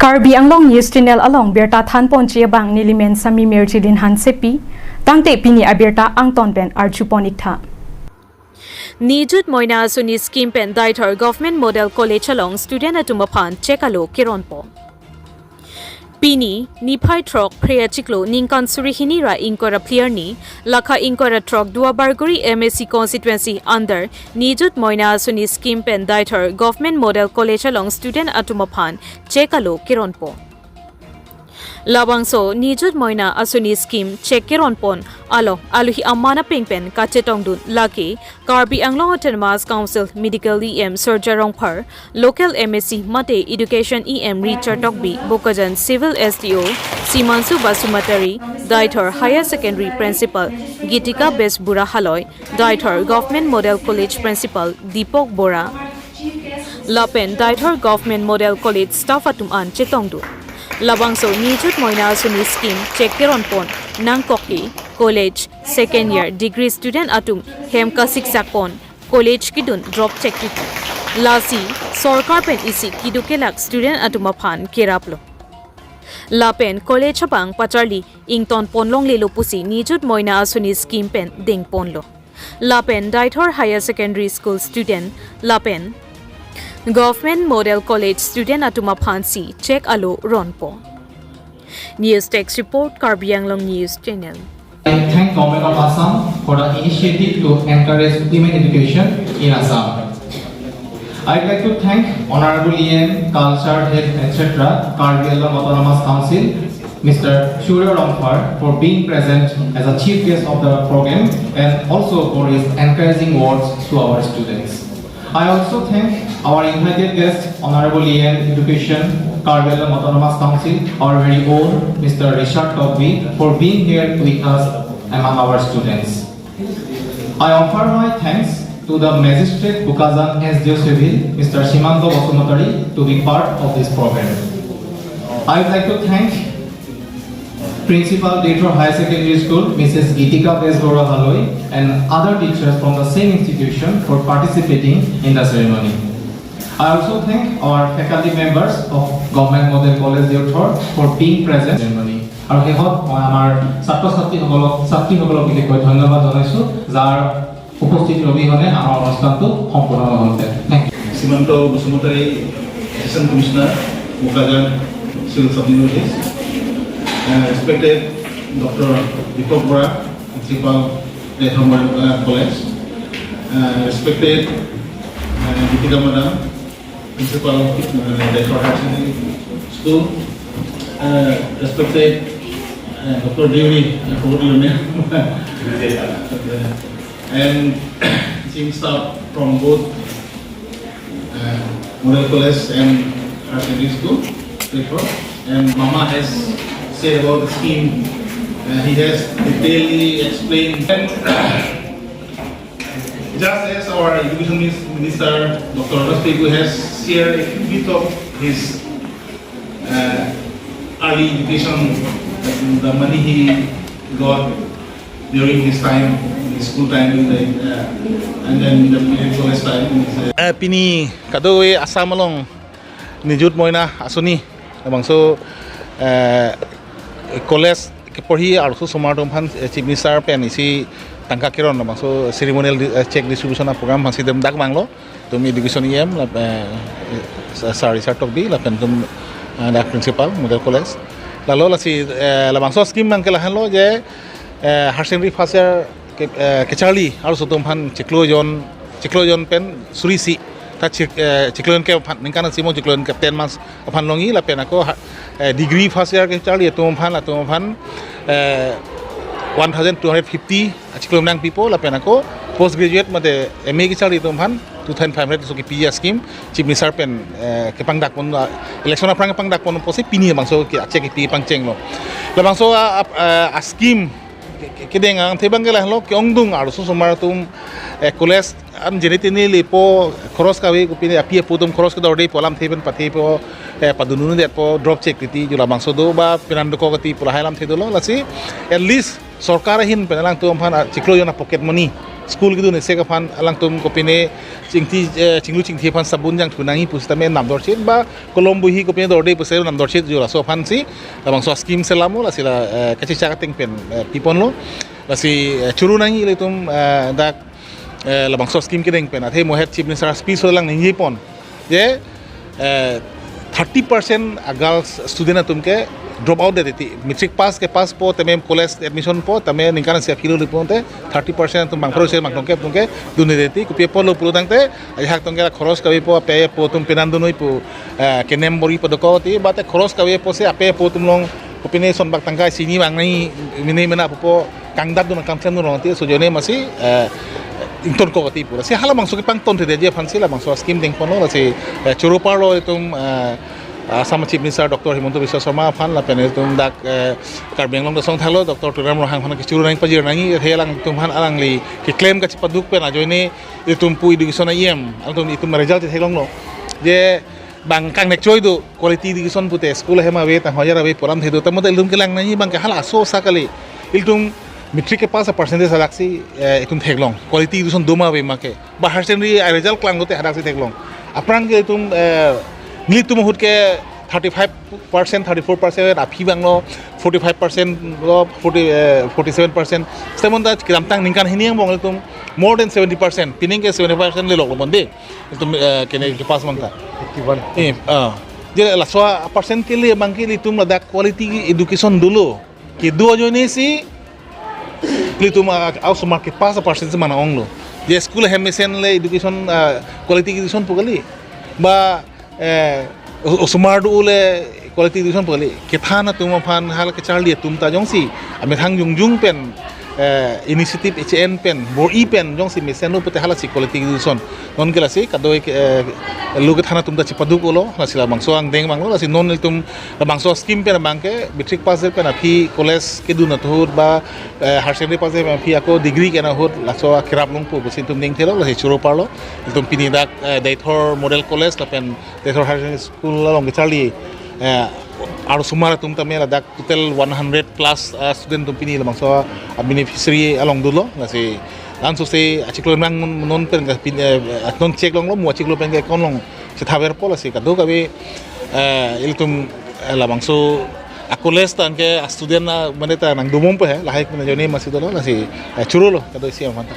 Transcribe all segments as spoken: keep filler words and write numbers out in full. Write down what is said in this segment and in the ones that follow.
Karbi Anglong News Channel along birta thanponji abang nelimen Sami Mirjilin Hansepi, tangte pini abirta angton pen arjupon iktha. Nijut Moina Asoni scheme pen Deithor Government Model College along student atum aphan check alo keronpo. Pini, niphai throk Phre achiklo ningkan suri hini ra ingkoi ra phli arni, lakha ingkoi ra throk Duar Bagori M A C constituency under Nijut Moina Asoni scheme pen Deithor Government Model College along student atum aphan check alo keronpo. Labangso Nijut Moina Asoni scheme check keronpon along aluhi aman apeng pen kachetongdun lake Karbi Anglong Autonomous Council Medical E M Surjya Rongphar, Local M A C mate Education E M Richard Tokbi, Bokajan Civil S D O Simanshu Basumatary, Deithor Higher Secondary Principal Gitika Besbura Haloi, Deithor Government Model College Principal Deepak Bora, lapen Deithor Government Model College staff atum an chetongdun. Labangso Nijut Moina Asoni scheme check keronpon nangkok ke college second year degree student atum hem kasiksak pon college kedun drop check titi. Lasi sorkar pen isi keduk kelak student atum aphan keraplo. Lapen college abang pacharli ingtonpon longlelo pusi Nijut Moina Asoni scheme pen dengponlo. Lapen Deithor Higher Secondary School student lapen Government Model College student atum aphansi check alo ronpo. News Desk Report, Karbi Anglong News Channel. I thank Government of Assam for the initiative to encourage women education in Assam. I'd like to thank Honorable E M, Culture, Health, et cetera, Karbi Anglong Autonomous Council, Mister Surya Rongphar, for being present as a chief guest of the program and also for his encouraging words to our students. I also thank our invited guest, Honorable E M, Education, Karbi Anglong Autonomous Council, our very own Mister Richard Tokbi, for being here with us among our students. I offer my thanks to the Magistrate Bokajan S D O Civil, Mister Simanta Basumatary, to be part of this program. I would like to thank Principal Deithor Higher Secondary School, Missus Gitika Besbora Haloi, and other teachers from the same institution for participating in the ceremony. I also thank our faculty members of Government Model College Deithor for being present ceremony. আৰু শেষত মই আমাৰ ছাত্ৰ ছাত্ৰীসকলক, ছাত্ৰীসকলক বিশেষকৈ ধন্যবাদ জনাইছোঁ, যাৰ উপস্থিতিৰ অবিহনে আমাৰ অনুষ্ঠানটো সম্পূৰ্ণ নহ'লহেঁতেন। Thank you. Simanta Basumatary, Assistant Commissioner, Bokajan Civil Sub-Division. Uh, respected Doctor Deepak Bora, Principal, Deithor Model, uh, College. Uh, respected, uh, Gitika Madam, Principal, uh, Deithor Higher Secondary School. Uh, respected, uh, Doctor Deuri, I forgot your name. And teaching staff from both, uh, Model College and Higher Secondary School, Deithor. And Mama has said about the scheme. Uh, he has detailedly explained. And just as our education minis-, minister, Doctor Ramesh Pegu, has shared a few bit of his, uh, early education, the money he got during his time, his school time, in the, uh, and then the college time. Uh, pini kadokave Assam along Nijut Moina Asoni, labangso, eh, college keporhi arloso osomar atum aphan, eh, Chief Minister pen isi tangka keron, labangso ceremonial di-, eh, check distribution a-program aphansi itum dak vanglo. Itum Education E M, lap-, eh, Sir Richard Tokbi, lapen itum, eh, dak Principal, Model College. Lalo lasi, eh, labangso scheme abang ke lahenlo je, eh, higher secondary first year ke, eh, kacharli arloso atum aphan chiklo jon, chiklo jon pen suri isi. Ta chik-, eh, chiklo jon kep aphan, ningkan isi mo chiklo jon kep, ten months aphan longji, lapen ako ha-, eh, degree first year kacharli atum aphan, atum aphan, eh, one thousand two hundred fifty, ah, chiklo jon nangpipo, lapen ako post graduate mate M A kacharli atum aphan two thousand five hundred so kepiji a-scheme, Chief Minister pen, eh, kepangdakpon, ah, election aphrang kepangdakpon pusi pini labangso ke, check kepi pangchenglo. Labangso a, a, a, a-scheme ke, ke, kedeng alamthe abang ke lahenlo, ke-ongdung arloso osomar atum, eh, college an jene tene lepo, khoros kave, kopine api apo atum khoros kedorde pu alamthe pen pathepo, eh, padunun detpo, drop check titi, jo labangso do ba penan dokok titi pu lahai alamthe dolo, lasi at least sorkar ahin pen alangtum aphan, ah, chiklo jon a-pocket money School kedun esek aphan alangtum kopine chingthi, eh, chinglu chingthi aphan sabun jangthu nangji pusitame namdorchit, ba kolom bohi kopine dorde pusi namdorchit, jo laso aphansi labangso scheme selamlo, lasi la, eh, kachechak ateng pen, eh, piponlo. Lasi, eh, choro nangji ilitum, eh, dak, eh, labangso scheme kedeng pen. Athe mohet Chief Minister speech alang ningjepon je, eh, thirty percent a girls student atum ke drop out det titi. Matric pass ke pass po, tame college admission po, tame ningkan isi aphi lo liponte thirty percent atum bang pharo se bang tongke atum ke dunde titi. Kopi apotlo pulo tangte, ajahak tongke la khoros kave po, ape apo atum penan dunoi pu, eh, kenem bor-i padokok titi, bate khoros kave po se ape apo atum along kopine son bak tangka sini bang nai mene mena apo kangdap dun kangklem dun rong titi, so ajoine masi, eh, ingtonkok titi pura. Si halabangso kepangtonthe detji aphansi labangso scheme dengponlo, lasi, eh, choro parlo itum, eh, Assam Chief Minister Doctor Himanta Biswa Sarma aphan lapen itum dak, eh, Karbi Anglong Asong thalo Doctor Tuliram Ronghang aphan kechoro nangji pajir nangji, he alangtum aphan alangli keklem kachepaduk pen ajoine itum pu education a-E M, alangtum itum result chetheklonglo. Je bang kangnek choi do, quality education pute school ahem ave, tang hajar ave, pu alamthe do, ta moda ilitum kelang nangji bang ke halaso sa kali. Ilitum matric ke pass a percentage hadaksi, eh, itum theklong. Quality education do ma ave ma ke. Ba higher secondary a result klanglote hadaksi theklong. Aphrang ke itum, eh, nelitum ahut ke thirty-five percent, thirty-four percent, aphi banglo forty-five percent lo, forty, eh, forty-seven percent. Stemon ta kedamtang ningkan hini angbong ilitum more than seventy percent. Pining ke seventy percent le lok lo bonde. Itum, eh, kene kepass mangta. Fifty-one. Eh, ah. Je laso a percent kele bang ke ilitum ladak quality education dolo. Kedo ajoine si ilitum a, a osomar kepass a percent si mana onglo. Je school ahem mesen le education, ah, quality education pu kali. Ba, eh, o-, osomar do le quality education pu kali. Kethan atum aphan hala kecharli atum ta jongsi amethang jongjung pen, eh, initiative H N pen, bor-i pen jongsi mesenlo pute halasi quality education. Non ke lasi kadoi ke, eh, lo kethan atum ta chepaduk-olo, lasi labangso angdeng banglo, lasi non ilitum labangso scheme pen bang ke matric pass pen aphi college kedun ahut ba, eh, higher secondary pass pen aphi ako degree ke-en ahut laso akerap longpo pusi itum dengthelo, lasi choro parlo. Itum pini dak, eh, Deithor Model College lapen Deithor Higher Secondary School along kecharli, eh, arlosomar atum tame ladak total one hundred plus, eh, student atum pini labangso a beneficiary along dolo, lasi laso si achiklo nang non pen ka pin, eh, non check longlo, mo achiklo pen ke konlong chethaverpo, lasi kadokave, eh, ilitum, eh, labangso a college tangte a student a mane ta nangdumum pe he, lahai pen ajoine masi dolo, lasi, eh, chorolo kado isi aman ta.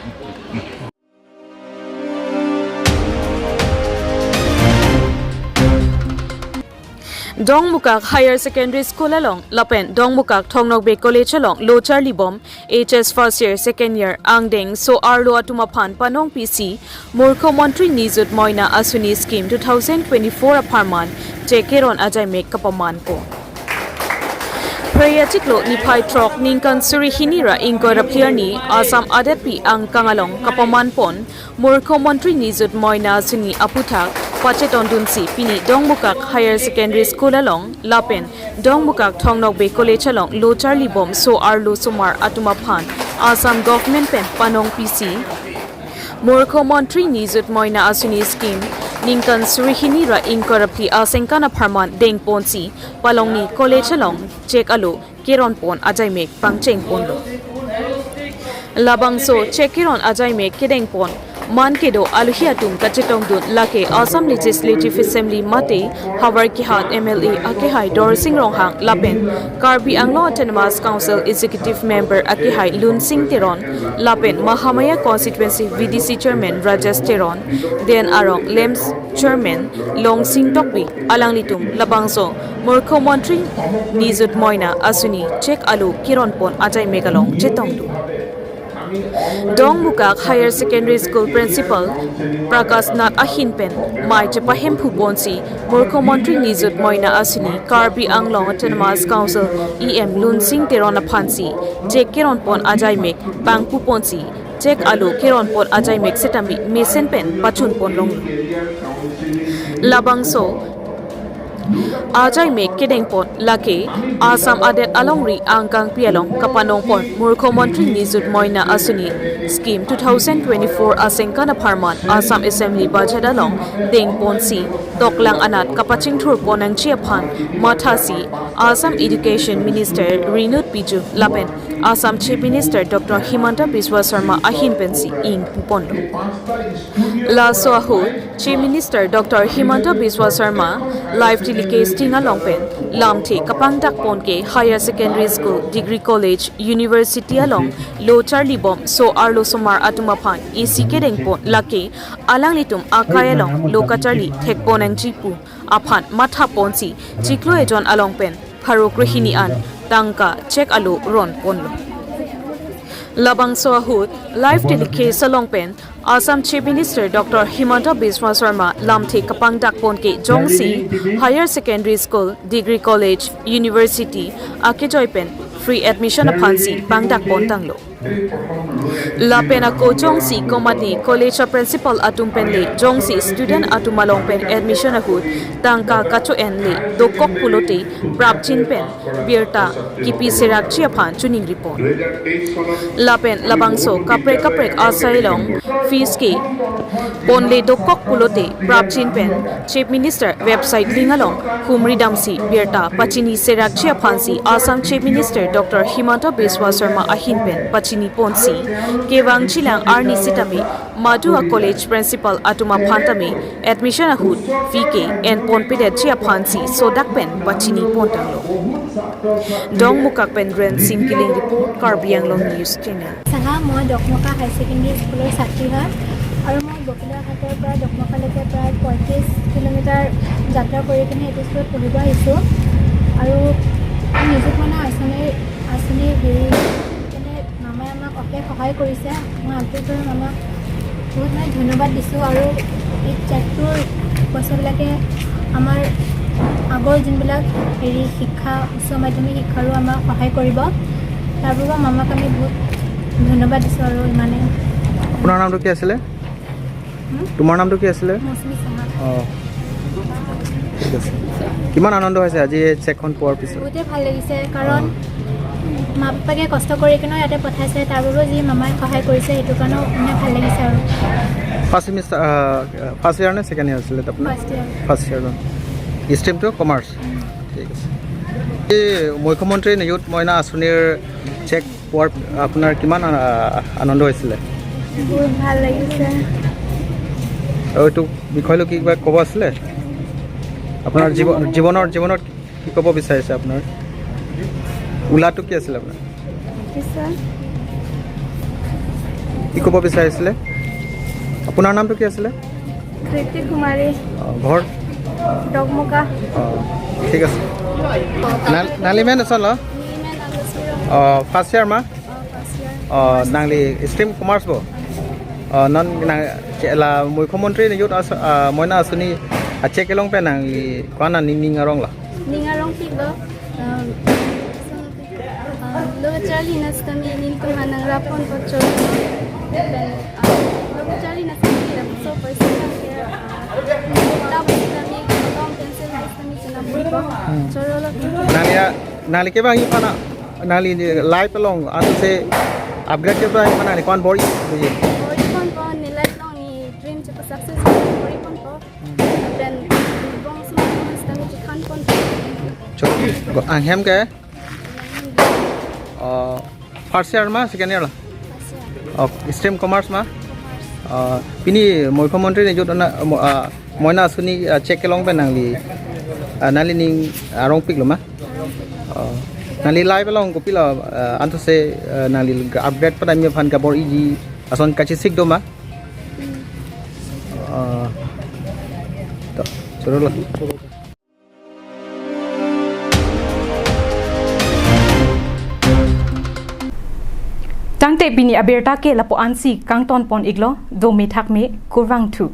Dongmukak Higher Secondary School along lapen Dongmukak Thong Nokbe College along lo charlibom H S first year, second year angdeng so-arlo atum aphan panong pisi Murkho Montri Nijut Moina Asuni Scheme two thousand twenty-four apharman chek keron ajaimek kapamanpo. Phre achiklo niphai throk ningkan suri hini ra ingkoi ra phli arni Assam Adatpi angkang along kapamanpon Murkho Montri Nijut Moina Asuni aputhak pachetongdunsi pini Dongmukak Higher Secondary School along lapen Dongmukak Thong Nokbe College along lo charlibom so-arlo osomar atum aphan Assam Government pen panong pisi Murkho Montri Nijut Moina Asuni Scheme ningkan suri hini ra ingkoi ra phli asengkan apharman dengponsi Palongni College along chek alo keronpon ajaimek pangchengponlo. Labangso chek keron ajaimek kedengpon man kedo alohi atum kachetongdun lake Assam Legislative Assembly mate Howraghat M L A akehai Dorsing Ronghang lapen Karbi Anglong Autonomous Council Executive Member akehai Lunsing Teron lapen Mahamaya Constituency V D C Chairman Rajesh Teron, D N Arong, LAMPS Chairman Longsing Tokbi alanglitum labangso Murkho Montri Nijut Moina Asuni chek alo keronpon ajaimek along chetongdun. Dongmukak Higher Secondary School Principal Prakash Nath ahin pen mei chepahemphuponsi Murkho Montri Nijut Moina Asuni Karbi Anglong Autonomous Council E M Lunsing Teron aphansi chek keronpon ajaimek pangpuponsi chek alo keronpon ajaimek setame mesen pen pachunponlong. Labangso Ajai mek kedengpon lake Assam adet alongri angkangpi along kapanongpon Mukhyamantri Nijut Moina Asuni scheme two thousand twenty-four asengkan apharman Assam Assembly budget along dengponsi toklang anat kapachingthurpon nangji aphan mathasi Assam Education Minister Renod Piju lapen Assam Chief Minister Doctor Himanta Biswa Sarma ahin pensi ingpuponlo. Laso ahut Chief Minister Doctor Himanta Biswa Sarma live telecasting along pen lamthe kapangdakpon ke higher secondary school, degree college, university along lo charlibom so-arlo osomar atum aphan isi kedengpon lake alanglitum akai along lo kacharli thekpon nangji pu aphan mathaponsi chiklo ejon along pen pharo krehini an tangka cheque alo ronponlo. Labangso ahut live telecast along pen Assam Chief Minister Doctor Himanta Biswa Sarma lamthe kapangdakpon ke jongsi higher secondary school, degree college, university akejoi pen free admission aphansi pangdakpon tanglo. Lapen ako jongsi komatne college a-principal atum pen le jongsi student atum along pen admission ahut tangka kacho-en le dokok pulote prapjin pen birta kipi serakji aphan choningripon. Lapen labangso kaprek kaprek asai along fees ke ponle dokok pulote prapjin pen Chief Minister website link along humri damsi birta pachini serakji aphansi Assam Chief Minister Doctor Himanta Biswa Sarma ahin pen pachiniponsi kevangjilang arni sitame madu a-college principal atum aphan tame admission ahut fee ke enponpedetji aphansi sodak pen pachinipontanglo. Dongmukak pen Rensim Killing report, Karbi Anglong News Channel. চাহা, মই দকমকা high secondary স্কুলৰ ছাত্ৰী হয় আৰু মই বকিলাঘাটৰ পৰা দকমকালৈকে প্ৰায় পঁয়ত্ৰিছ কিলোমিটাৰ যাত্ৰা কৰি কিনে এইটো স্কুলত পঢ়িব আহিছোঁ। আৰু নিজুত মইনা আঁচনিৰ আঁচনিৰ হেৰি মানে মামাই আমাক অশেষ সহায় কৰিছে। মই আন্তৰিকভাৱে মামাক বহুত মানে ধন্যবাদ দিছোঁ আৰু এই চেকটোৰ পইচাবিলাকে আমাৰ আগৰ যোনবিলাক হেৰি শিক্ষা, উচ্চ মাধ্যমিক শিক্ষাৰো আমাক সহায় কৰিব। তাৰ বাবে মামাক আমি বহুত ধন্যবাদ দিছোঁ আৰু ইমানেই। আপোনাৰ নামটো কি আছিলে? হুম? তোমাৰ নামটো কি আছিলে? মৌচুমী চাহা। অ, ঠিক আছে। কিমান আনন্দ হৈছে আজি এই চেকখন পোৱাৰ পিছত? বহুতেই ভাল লাগিছে, কাৰণ মা বাপেকে কষ্ট কৰি কিনে ইয়াতে পঠাইছে, তাৰ বাবেও যি মামাই সহায় কৰিছে, সেইটো কাৰণেও মানে ভাল লাগিছে আৰু। ফাৰ্ষ্ট ছেমিষ্টাৰ, ফাৰ্ষ্ট ইয়াৰ নে ছেকেণ্ড ইয়াৰ আছিলে আপোনাৰ? First year. ফাৰ্ষ্ট ইয়াৰ ন? ষ্ট্ৰীমটো কমাৰ্চ। ঠিক আছে। এই মুখ্যমন্ত্ৰী নিযুত মইনা আঁচনিৰ চেক পোৱাৰ আপোনাৰ কিমান আ, আনন্দ হৈছিলে? বহুত ভাল লাগিছে। আৰু এইটো বিষয় লৈ কি কিবা ক'ব আছিলে? আপোনাৰ জীৱ- জীৱনৰ, জীৱনত কি ক'ব বিচাৰিছে আপোনাৰ? ওলাটো কি আছিলে আপোনাৰ? পিছত কি ক'ব বিচাৰিছিলে? আপোনাৰ নামটো কি আছিলে? কৃতি কুমাৰী, অ, ঘৰ? দকমকা। অ, ঠিক আছে। নাল- নালিমেন আছাল? অ, first year ma? O, nangli stream commerce bo? O, non nang la Mukhyamantri Niyut As- ah, Moina Asuni a check along pen nangli ko-an aning ning arong la? Ning arongpiklo, um, um, lo charli na sitame nelitum aphan nangrapponpo choro. Then, um, lo charli na sitame lapuson paisa nangke, uh, tab sitame, kholom, pencil sitame chenampo. Choro lo. Nangli a- nangli kevangji aphan nangli life along anse upgrade kevangji aphan nangli ko-an bor-i? Bor-iponpo, ne life along ne dream chepa success bor-iponpo. Then, bong sum sitame chekhanponpo. Chok, go- anghem ke? Uh, first year ma, second year la? Oh, stream commerce ma? Uh, pini Mukhyamantri Niyut Ana- mo- ah, Moina Asuni ah, check along pen nangli ah, nangli ning arongpiklo ma? Oh, nangli life along kopilo ah, anse ah, nangli upgrade padamji aphan kabor-iji ason kachesik do ma? Ah, to, choro lo. Tangte pini abirta ke lapu-ansi kangtonpon-iklo, do methak me kurvangthu.